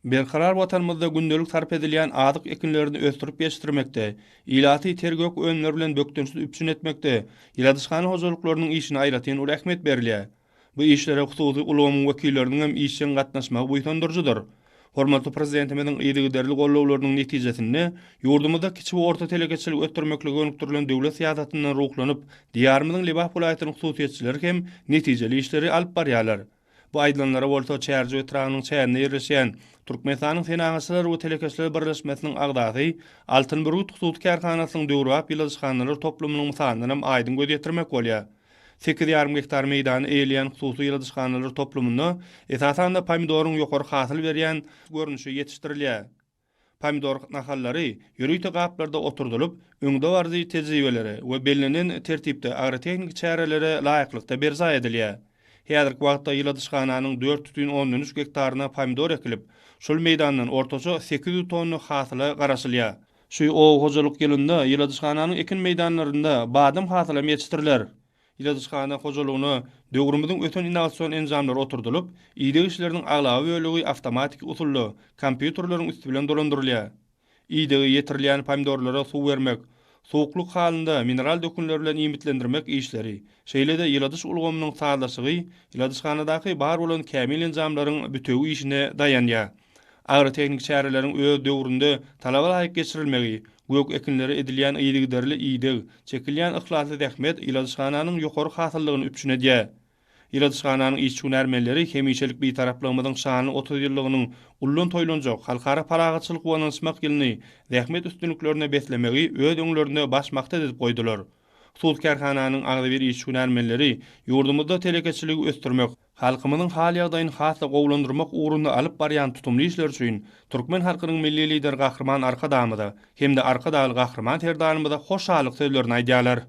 Berkarar Watanymyzda gündelik sarp edilýän azyk ekinlerini ösdürip ýetişdirmekde, ilaty ter gök önümler bilen bökdençsiz üpjün etmekde ýyladyşhana hojalyklarynyň işine aýratyn uly ähmiýet berilýär. Bu işlere hususy ulgamyň wekilleriniň hem işjeň gatnaşmagy buýsandyryjydyr. Hormatly Prezidentimiziň yzygiderli gollawlarynyň netijesinde, ýurdumyzda kiçi we orta telekeçiligi ösdürmeklige gönükdirilen döwlet syýasatyndan ruhlanyp, Diýarymyzyň Lebap welaýatynyň hususyýetçileri hem netijeli işleri alyp barýarlar. Bu aýdylanlara bolsa Çärjew etrabynyň çäginde ýerleşýän Türkmenistanyň Senagatçylar we telekeçiler birleşmesiniň agzasy Altyn bürgüt hususy kärhanasynyň döwrebap ýyladyşhanalar toplumynyň mysalyndan hem aýdyň göz ýetirmek bolýar. 8,5 gektar meýdany eýeleýän hususy ýyladyşhanalar toplumynda esasan-da pomidoryň ýokary hasyl berýän görnüşi ýetişdirilýär. Pomidor nahallary ýörite gaplarda oturdylyp, öňdebaryjy tejribelere we bellenen tertipde agrotehniki çärelere laýyklykda berjaý edilýär. Häzirki wagtda ýyladyşhananyň 4,3 gektaryna pomidor ekilip, şol meýdandan ortaça 800 tonna hasyla garaşylýar. Şu oba hojalyk ýylynda ýyladyşhananyň ekin meýdanlarynda badam hasylam ýetişdiriler. Ýyladyşhana hojalygyna döwrümiziň ösen innowasion enjamlary oturdylyp, ideg işleriniň aglaba bölegi awtomatiki usulda, kompýuterleriň üsti bilen dolandyrylýar. Idegi ýetirilýän pomidorlara suw bermek, suwuklyk halynda mineral dökünler bilen iýmitlendirmek işleri, şeýle-de ýyladyş ulgamynyň sazlaşygy ýyladyşhanadaky bar bolan kämil enjamlaryň bütewi işine daýanýar. Agrotehniki çäreleriň öz döwründe talaba laýyk geçirilmegi, gök ekinlere edilýän yzygiderli ideg, çekilýän yhlasly zähmet ýyladyşhananyň ýokary hasyllygyny üpjün edýär. Ýyladyşhananyň işçi-hünärmenleri hemişelik Bitaraplygymyzyň şanly 30 ýyllygynyň ullan toýlanjak Halkara parahatçylyk we ynanyşmak ýylyny zähmet üstünliklerine beslemegi öz öňlerinde baş maksat edip goýdular. Hususy kärhananyň agzybir işçi-hünärmenleri ýurdumyzda telekeçiligi ösdürmek, Halkymyzyň hal-ýagdaýyny has-da gowulandyrmak ugrunda alyp barýan tutumly işleri üçin türkmen halkynyň Milli Lideri Gahryman Arkadagymyza hem-de Arkadagly Gahryman Serdarymyza hoşallyk sözlerini aýdýarlar.